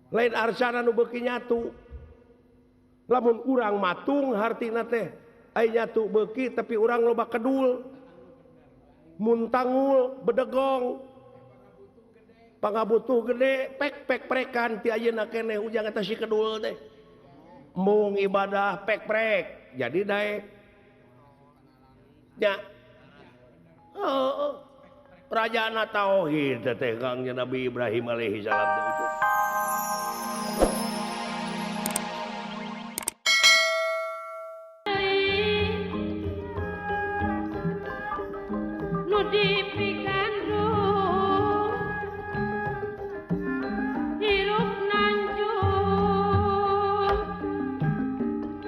Lain arsana nu beuki nyatu. Lamun urang matung hartina teh aya nyatu beuki tapi urang loba kedul. Muntangul bedegong. Pangabutuh gede pek-pek prekan ti ayeuna keneh ujang eta si kedul teh. Mung ibadah pek-prek jadi daek. Nya. Heeh. Rajana tauhid teh Kang Nabi Ibrahim alaihi salam teh. Nu dipikandung hirup nanjung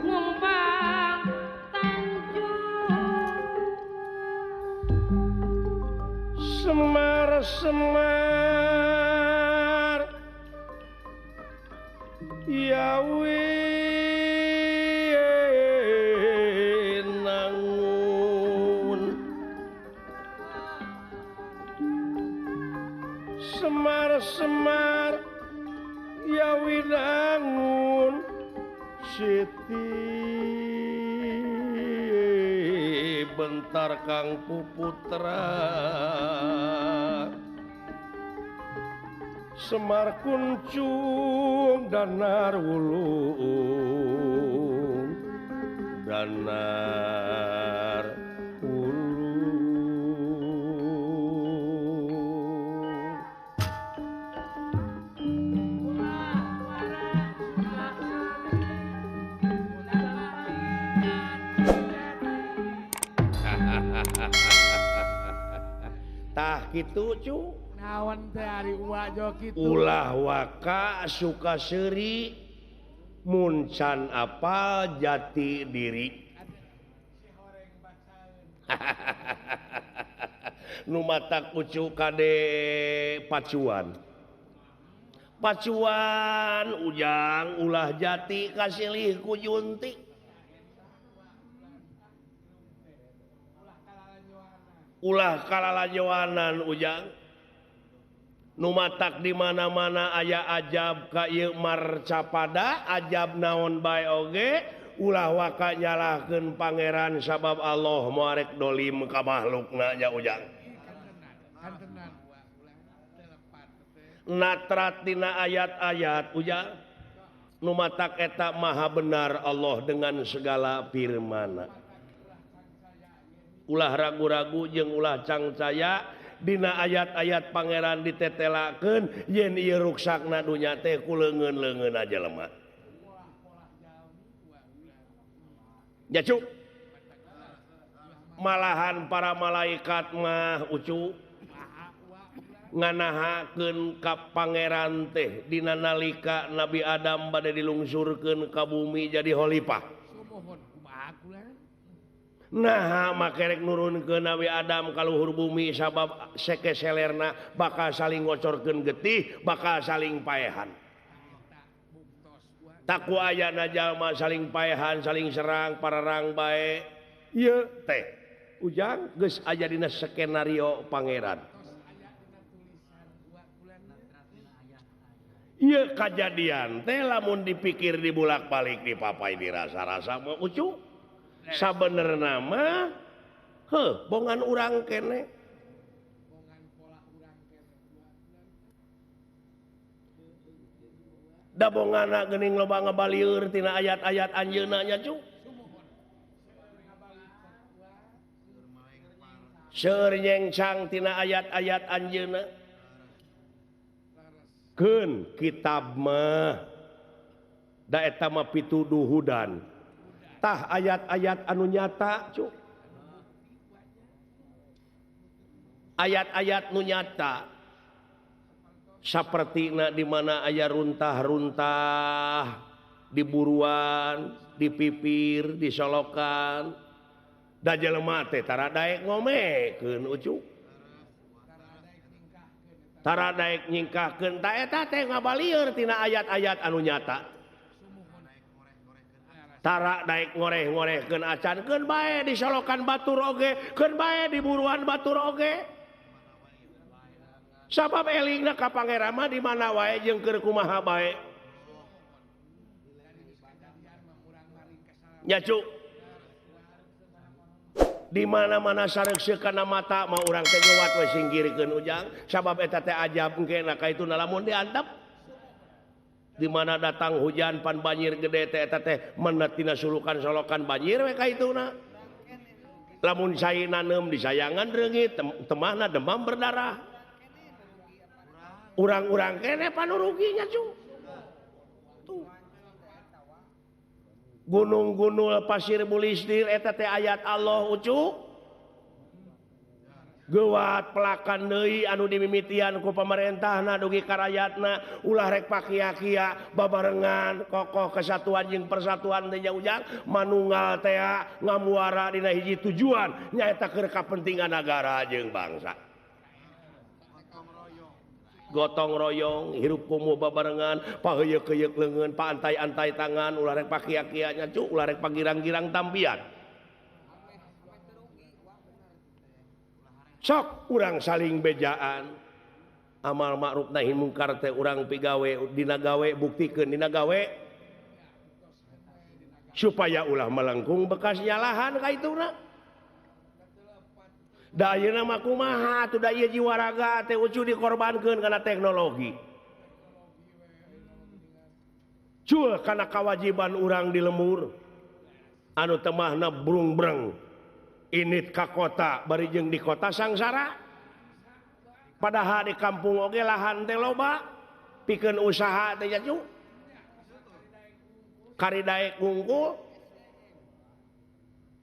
ngumbang tanjung Semar semar ya winangun Semar semar ya winangun Siti bentar Kang Puputra Semar kuncung danar wulung danar wulung. Tah kitu cu. Naon teh ari uwa jo kitu. Ulah waka suka seuri mun can apal jati diri. Nu matak ucu kade pacuan. Pacuan ujang ulah jati kasilih ku junti. Ulah kalalajoanan ujang. Nu matak di mana-mana aya ajab ka ieu marcapada ajab naon bae oge ulah waka nyalahkeun pangeran sabab Allah moarek dolim ka makhlukna nya ujang. Natrat dina ayat-ayat ujang. Nu matak eta maha benar Allah dengan segala firmana. Ulah ragu-ragu jeung ulah cangcaya dina ayat-ayat pangeran ditetelakeun yen ieu ruksakna dunya teh ku leungeun-leungeun jelema. Ya cu. Malahan para malaikat mah ucu nganahakeun ka pangeran teh dina nalika Nabi Adam bade dilungsurkeun ka bumi jadi khalifah. Nah makerek nurunkeun Nabi Adam ka luhur bumi sabab seke selerna bakal saling ngocorkeun getih, bakal saling paehan. Taku ayana jalma saling paehan, saling serang, pararang bae. Ieu teh ujang geus aya dina skenario pangeran. Ieu kajadian teh lamun dipikir dibulak-balik dipapai dirasa-rasa mah ucu. Sabenerna mah heuh bongan urang kene. Da bongana geuning loba ngabalieur tina ayat-ayat anjeunna nya cu. Seueur nyengcang tina ayat-ayat anjeunna. Keun kitab mah da eta mah pituduhudan. Tah ayat-ayat anu nyata cu. Ayat-ayat nu nyata sapertina di mana aya runtah-runtah di buruan, di pipir, di solokan. Da jelema teh tara daek ngomekeun ucu. Tara daek nyingkahkeun ta eta teh ngabalieur tina ayat-ayat anu nyata. Tara daek ngoreh-ngorehkeun acan keun bae di solokan batur oge, keun bae di buruan batur oge. Sabab elingna ka pangeran mah di mana wae jeung keur kumaha bae. Nya cu. Di mana-mana sareukseuk kana mata mah urang teh ngewat we singkirkeun ujang sabab eta teh ajab engke na ka itu lamun diantep. Di mana datang hujan pan banjir gede teh eta teh menet tina sulukan-solokan banjir we ka ituna. Lamun cai naneum disayangan reungit temahna demam berdarah. Urang-urang kene panuruginya cu. Tuh. Gunung-gunung pasir bulistir eta teh ayat Allah ucu. Geuwat pelakan deui anu dimimitian ku pamarentahna dugi ka rayatna ulah rek pakia-kia babarengan kokoh kesatuan jeung persatuan teh nya ujang manunggal teh ngamuara dina hiji tujuan nyaeta keur kapentingan nagara jeung bangsa. Gotong royong hirup kumuh babarengan paheuyeuk-heuyeuk leungeun paantai-antai tangan ulah rek pakia-kia nya cu ulah rek pagirang-girang tampian. Sok urang saling bejaan amal ma'ruf nahi mungkar teh urang pigawe dina gawe buktikeun dina gawe supaya ulah melengkung bekas nyalahan ka ituna. Da ayeuna mah kumaha atuh da ieu jiwa raga teh ucu dikorbankeun kana teknologi. Cul kana kawajiban urang di lembur anu temahna brungbreng init ka kota bari jeung di kota sangsara. Padahal di kampung oge lahan teh loba pikeun usaha teh nya cu. Kari daek ngungkul.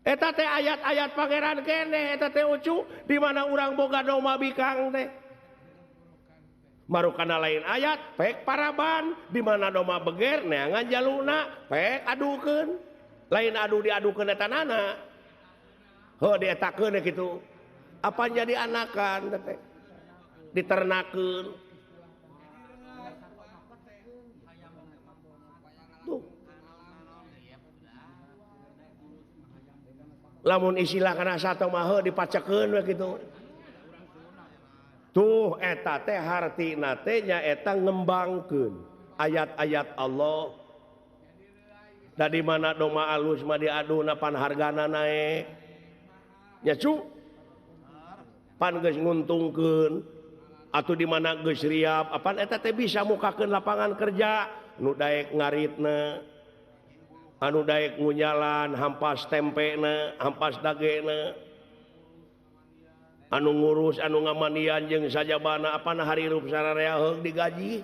Eta teh ayat-ayat pangeran keneh eta teh ucu di mana urang boga doma bikang teh. Marukana lain ayat pek paraban di mana doma beger neangan jaluna pek adukeun. Lain adu diadukeun eta nana. Heuh dietakeun kitu. Apa jadi anakan teh diternakeun. Tuh. Lamun istilah kana sato mah heuh dipacekeun we kitu. Tuh eta teh hartina teh nyaeta ngembangkeun ayat-ayat Allah. Da di mana doma alus mah diaduna pan hargana naek. Nya cu. Pan geus nguntungkeun atuh di mana geus riap apan eta teh bisa mukakeun lapangan kerja nu daek ngaritna. Anu daek ngunyalan hampas tempena, hampas dagena. Anu ngurus, anu ngamanian jeung sajabana apana harirup sararea heug digaji.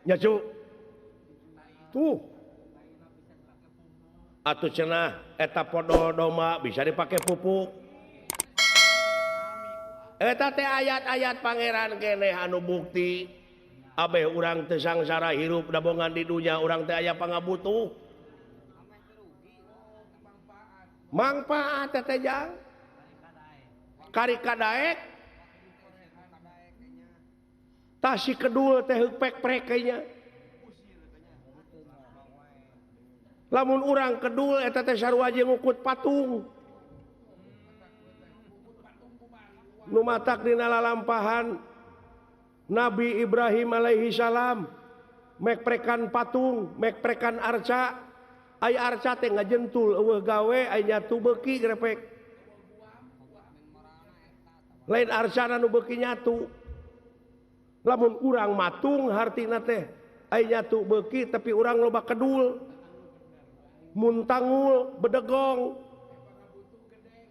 Nya cu. Tuh. Atuh cenah eta podol domba bisa dipake pupuk. Eta teh ayat-ayat pangeran keneh anu bukti abeh urang teu sangsara hirup dabongan di dunya urang teh aya pangabutuh. Mangpaat teh jang. Kari kadaek. Tah si kedul teh heuk pek-prek nya. Lamun urang kedul eta teh sarua jeung ngukut patung. Nu matak dina lalampahan Nabi Ibrahim alaihi salam mekprekan patung, mekprekan arca. Ai arca teh ngajentul eueuh gawe ai nyatu beuki grepek. Lain arcana nu beuki nyatu. Lamun urang matung hartina teh ai nyatu beuki tapi urang loba kedul. Muntangul, bedegong.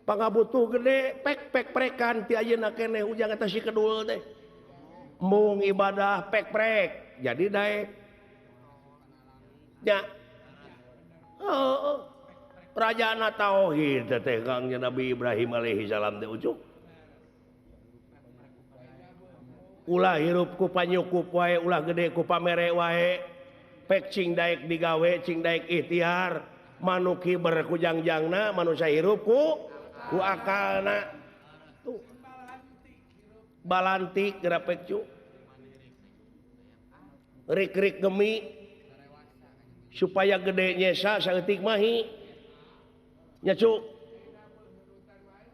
Pangabutuh gede, pek-pek-prekan ti ayeuna keneh ujang eta si kedul teh. Mung ibadah pek-prek jadi daek nya. Oh, rajana tauhid teh Kang Nabi Ibrahim alaihi salam teh ucuk. Ulah hirup ku panyukup wae, ulah gede ku pamere wae. Pek cing daek digawe, cing daek ikhtiar, manuk hiber ku jangjangna, manusia hirup ku akalna. Tuh. Balantik gerapek cu. Rik-rik gemi supaya gede nyesa saeutik mahi. Nya cu.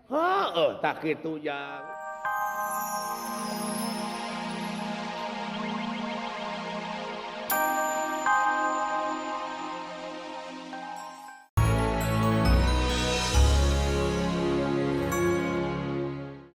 Heeh, tak kitu jang.